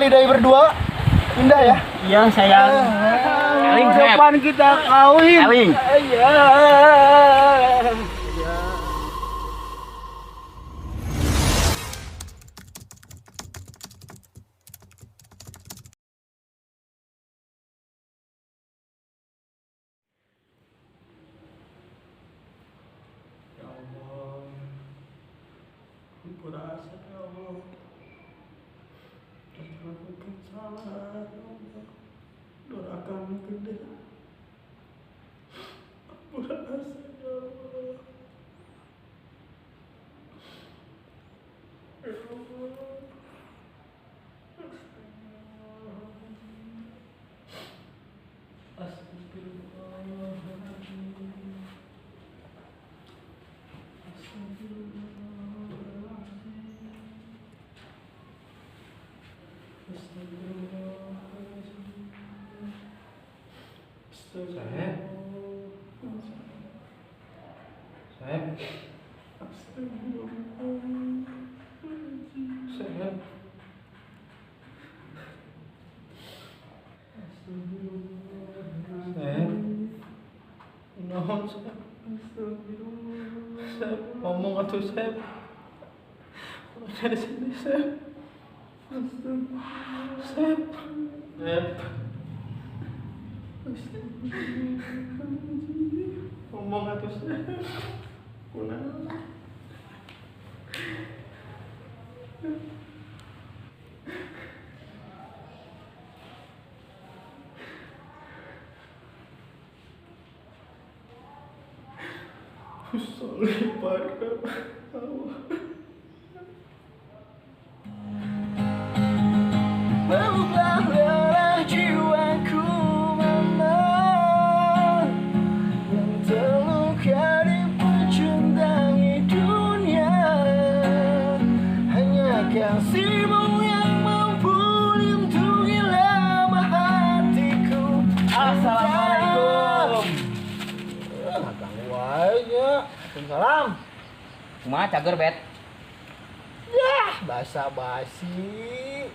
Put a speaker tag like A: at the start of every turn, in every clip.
A: holiday berdua. Indah ya?
B: Iya, sayang.
C: Eling, Sep.
A: Kapan kita kawin?
C: Eling.
A: Iya.
B: Ya Allah. Ampura Asep ya Allah. Dan melakukan salah ya Allah. Dorakamu gede. Ampura Asep ya Allah. Ya Allah. Astagfirullahaladzim. Astagfirullahaladzim. Astagfirullahaladzim.
D: Sep. Sep.
B: Astagfirullahaladzim.
D: Sep.
B: Astagfirullahaladzim.
D: Sep. Naon, Sep?
B: Astagfirullahaladzim.
D: Sep, ngomong atuh, Sep. Udah di sini, Sep. Sep. Sep. Ngomong atuh, Sep. Kunaon? Sorry, partner.
A: Peluklah lelah jiwaku mama yang terluka dipecundangi dunia. Hanya kasihmu yang mampu lindungi lama hatiku.
C: Assalamualaikum.
A: Ganggu aja. Waalaikumsalam.
C: Kumaha cager, Bet?
A: Yah, basa-basi.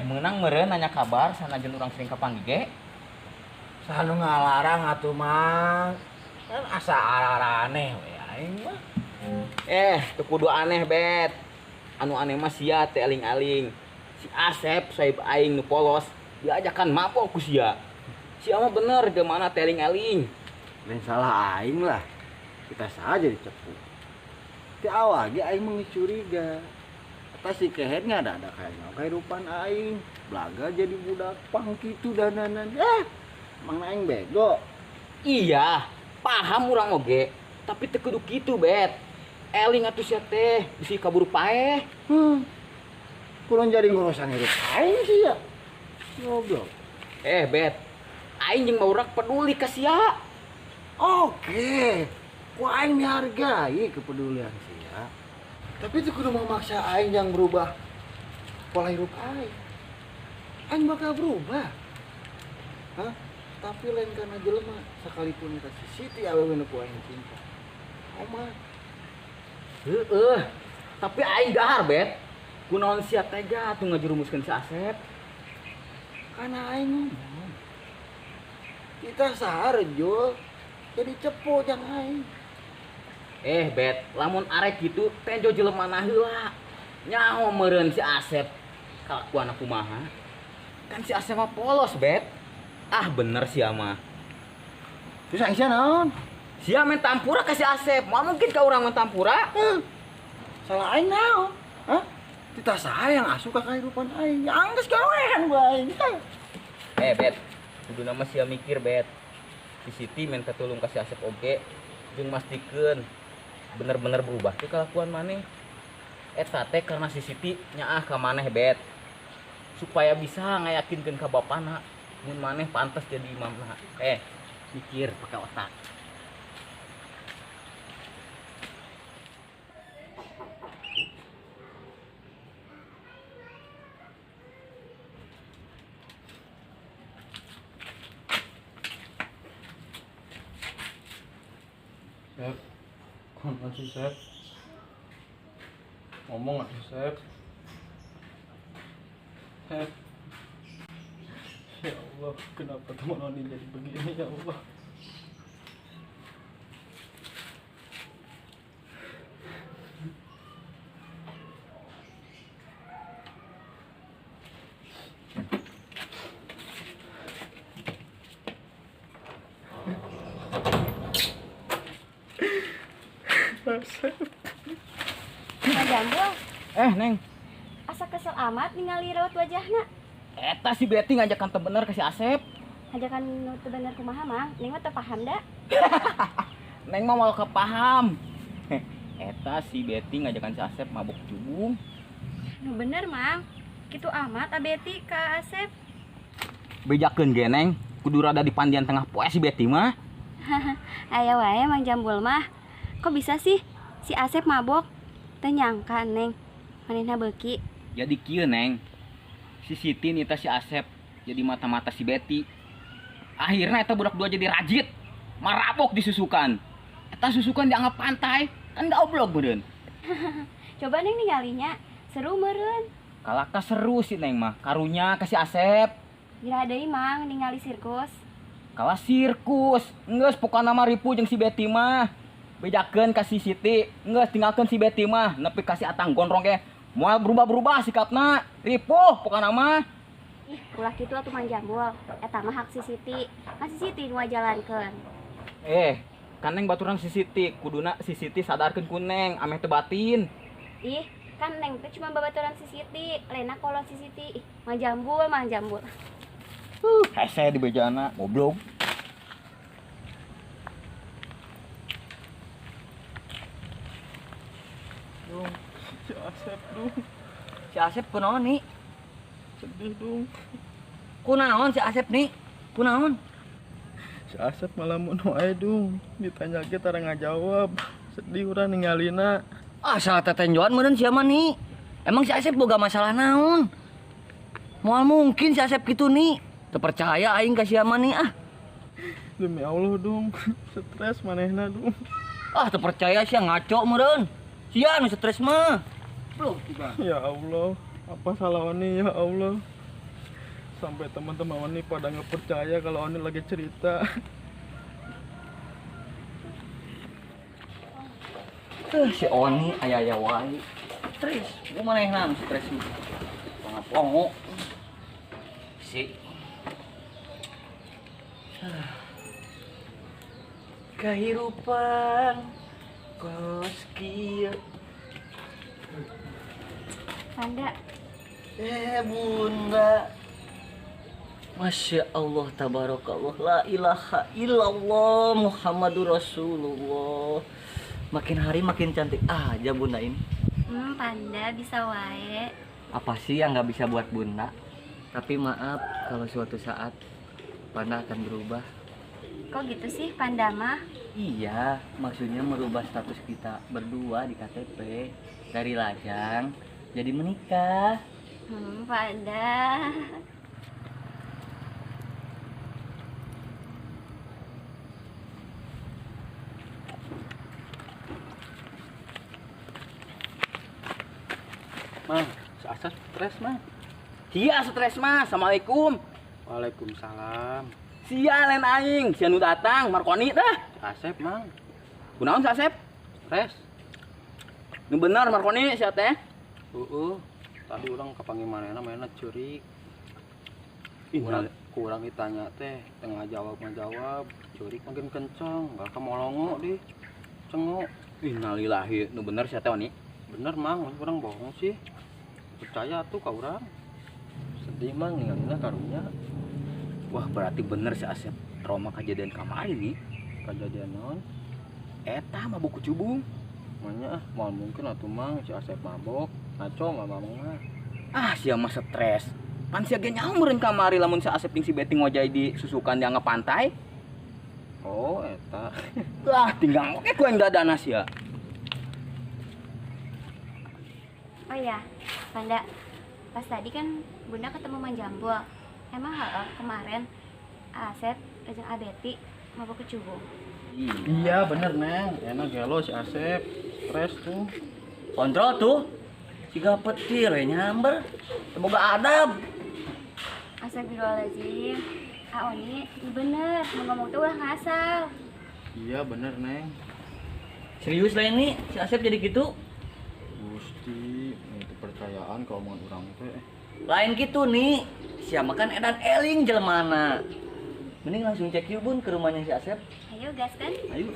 C: Menang meureun nanya kabar sanajan urang sering kapanggih ge.
A: Saha nu ngalarang atuh, Mang? Kan asa araraneh we aing mah.
C: Teu kudu aneh, Bet. Anu aneh mah sia teh aling-aling. Si Asep saib aing nu polos diajakan mabok ku sia. Sia mah bener gimana teh aling-aling.
A: Lain salah aing lah. Kita saja dicepu. Ti awal ge aing mah curiga. Eta si kehet ada kayaknya kehidupan aing. Belaga jadi budak pang kitu dananan. Emang aing bego.
C: Iya, paham urang oge. Tapi teu kudu kitu, Bet. Eling atuh sia teh bisi kabur paeh.
A: Kurang jadi ngurusan hidup aing sih ya. Goblok.
C: Bet. Aing jeung baurak peduli ka sia.
A: Oke. Ku aing dihargai kepedulian sia. Tapi itu kudu memaksa aing yang berubah pola hidup aing. Aing bakal berubah. Hah? Tapi lain karena jelema sekalipun eta si Siti awewe nu ku aing cinta. Oma.
C: Heeh. Tapi aing dahar, Bet. Kunaon sia tega atuh ngajerumuskeun si Asep?
A: Karena aing ngomong. Kita saha Jul jadi cepu jang aing.
C: Bet, lamun arek kitu tenjo jelema na heula. Nyaho meureun si Asep kalakuan kumaha? Kan si Asep mah polos, Bet. Ah, bener sia mah.
A: Terus aing sia naon?
C: Sia main tampura ka si Asep. Moal mungkin ka urang main tampura.
A: Salah aing naon? Hah? Tita sayang asup ka kehidupan aing. Anggeus gawean gua aing.
C: Bet, kudu nama sia mikir, Bet. Si Siti minta tulung ka si Asep oge jeung mastikeun bener-bener berubah teh kelakuan maneh. Eta teh karena si Siti nyaah ka maneh, Bet. Supaya bisa ngayakinkeun ka bapana mun maneh pantas jadi imamna. Mikir pakai otak.
D: Sep, kunaon sih, Sep? Ngomong atuh, Sep. Sep. Ya Allah, kenapa teman Oni jadi begini ya Allah?
E: Mang Jambul.
C: Neng.
E: Asa kesel amat ningali raut wajahna.
C: Eta si Betty ngajakan teu bener ke si Asep.
E: Ngajakan teu bener kumaha, Mang? Neng mah teu paham da.
C: Neng mah moal kepaham. Eta si Betty ngajakan si Asep mabuk cubung.
E: Nu bener, Mang. Kitu amat a Betty ka Asep.
C: Bejakeun ge, Neng. Kudu rada di pandian tengah poe si Betty mah.
E: Aya wae Mang Jambul mah. Kok bisa sih si Asep mabok? Teu nyangka, Neng. Manehna beuki.
C: Jadi kieu, Neng. Si Siti nita si Asep jadi mata-mata si Betty. Akhirnya eta budak dua jadi rajit, marabok disusukan. Eta susukan dianggap pantai, kan goblok meureun.
E: Coba Neng ningalinya, seru meureun.
C: Kalaka seru sih Neng mah, karunya ka si Asep.
E: Geura deui Mang ningali sirkus.
C: Kalah sirkus, geus pokona mah ripu jeung si Betty mah. Bejakeun ka si Siti, geus tinggalkeun si Betty mah, nepi ka si Atang gondrong ge. Moal berubah-berubah sikapna, ripuh pokona mah.
E: Ih, ulah kitu atuh Mang Jambul. Eta mah hak si Siti. Kan si Siti nu ngajalankeun.
C: Kan Neng baturan si Siti, kuduna si Siti sadarkeun ku Neng, ameh teu batin.
E: Ih, kan Neng teh cuma babaturan si Siti, lainna kolot si Siti. Ih, Mang Jambul, Mang Jambul.
C: Hese di bejana, goblok.
D: Dong, si Asep dong.
F: Si Asep kunaon nih?
D: Sedih dong.
F: Kunaon si Asep nih? Kunaon?
D: Si Asep malah mun wae dong. Ditanya ge tara ngajawab. Sedih urang ningalina.
F: Ah, salah tetenjoan meureun sia mah nih. Emang si Asep boga masalah naon? Moal mungkin si Asep kitu nih. Teu percaya aing ka sia mah nih ah.
D: Demi Allah dong, stres manehna dong.
F: Ah, teu percaya sia ngaco meureun. Sia nu stres mah. Belum tiba.
D: Ya Allah, apa salah Oni ya Allah? Sampai teman-teman Oni pada nggak percaya kalau Oni lagi cerita.
F: Si Oni aya-aya wae. Stres, gua manehna nu stres mah. Pongo. Si kehidupan kos kieu.
E: Panda.
F: Bunda. Masya Allah, tabarakallah, la ilaha illallah, Muhammadur Rasulullah. Makin hari makin cantik aja Bunda ini.
E: Panda bisa wae.
F: Apa sih yang nggak bisa buat Bunda? Tapi maaf kalau suatu saat Panda akan berubah.
E: Kok gitu sih Panda mah?
F: Iya, maksudnya merubah status kita berdua di KTP dari lajang jadi menikah.
E: Panda.
D: Mang, si Asep stres, Mang.
C: Iya, stres, Mas. Assalamualaikum.
D: Waalaikumsalam.
C: Sia lain aing, sia nu datang, Markoni dah.
D: Si Asep, Mang.
C: Kunaon si Asep?
D: Stres.
C: Nu bener Markoni sia teh.
D: Heeh. Tadi urang kapanggih manehna mainna ceurik. Kurang ditanya teh, tengah jawab ngajawab, ceurik makin kencang, enggak kemolongo di. Cengok.
C: Innalillahi, nu bener sia teh Oni.
D: Bener, Mang, urang bohong sih. Percaya tuh ka urang. Sedih, Mang, ningalina karunya.
C: Wah, berarti bener si Asep trauma kejadian kamari nih.
D: Kejadian naon?
C: Eta mabuk kucubung.
D: Manya ah, moal mungkin atuh Mang si Asep mabok. Ngaco mah mamang mah.
C: Ah, sia mah stres. Pan sia ge nyaho meureun kamari lamun si Asep jeung si Betty ngojay di susukan dianggap pantai.
D: Oh, eta.
C: Wah, tinggal oke ku aing dadana sia.
E: Oh iya, Panda. Pas tadi kan Bunda ketemu Mang Jambul. Emang kemarin Asep jeung Abeti mabok kecubung.
D: Iya bener Neng, enak gelo si Asep, stres tuh.
F: Kontrol tuh, siga petir ya nyamber, semoga adab.
E: Astagfirullahaladzim. Ah Oni, bener, mau ngomong tuh ulah ngasal.
D: Iya bener, Neng.
F: Serius lah ini, si Asep jadi gitu?
D: Gusti, itu percayaan kalau omongan orang teh.
F: Lain gitu nih, siapa kan edan eling jelmana. Mending langsung cek yuk Bun ke rumahnya si Asep.
E: Ayo gas kan?
F: Ayo.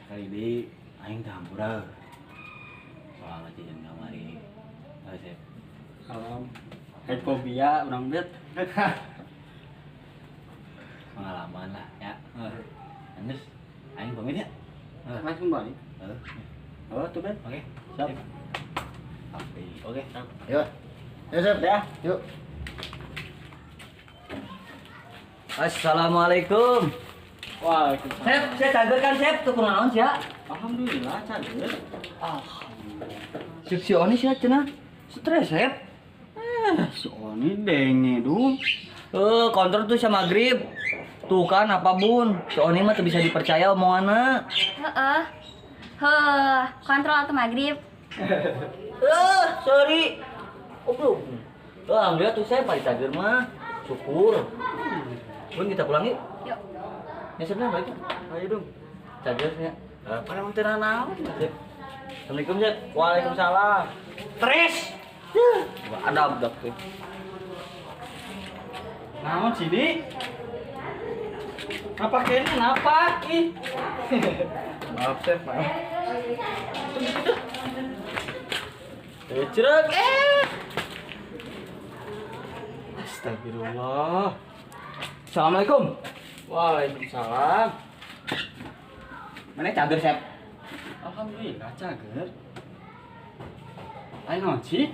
C: Kali ini aing teh hampura. Soalnya jajan kamari. Asep.
B: Salam. Head fobia urang bet.
C: Pengalaman lah ya. Terus aing pamit ya.
B: Langsung balik. Oh, tuh Ben.
C: Oke.
B: Siap.
C: Oke.
A: Yuk. Yuk, Sep.
B: Ya.
A: Yuk.
F: Assalamualaikum.
B: Waalaikumsalam.
F: Sep, saya cager kan Sep, tuh kunaon sia?
B: Alhamdulillah cager.
F: Alhamdulillah. Sip si Oni sia cenah. Stres Sep.
B: Si Oni denge dong.
F: Kontrol tuh sama maghrib. Tuh kan apa Bun? Si Oni mah tuh bisa dipercaya omonganna.
E: Heeh. Heh, kontrol atau maghrib.
F: Sorry. Oh, belum. Alhamdulillah tuh saya paling cager mah. Syukur. Bun, kita pulang yuk.
E: Yuk.
F: Ya sebenarnya balik.
B: Ayo dong.
F: Cagernya.
B: Apa emang teu nanaon?
F: Sip. Assalamualaikum, Sep.
B: Waalaikumsalam.
F: Tres. Gak ada budak tuh.
B: Naon sih, Di? Apa kene napa? Ih.
D: Maaf, Sep, maaf.
B: Cerek. Astagfirullah. Assalamualaikum. Waalaikumsalam.
C: Mana cager, Sep?
B: Alhamdulillah cager. Ayo naon sih?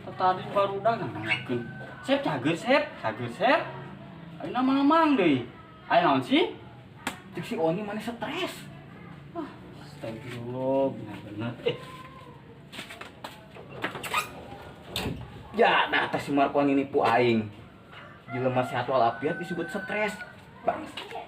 B: Tadi baru udah nanyakeun. Sep cager, Sep, cager, Sep. Ayo mamang deui. Ayo naon sih?
C: Cek si Oni mana stres.
B: Ah, astagfirullah, benar-benar.
C: Ya, nah atas si Markon ini pu aing. Jelema sehat walafiat disebut stres. Bangsa.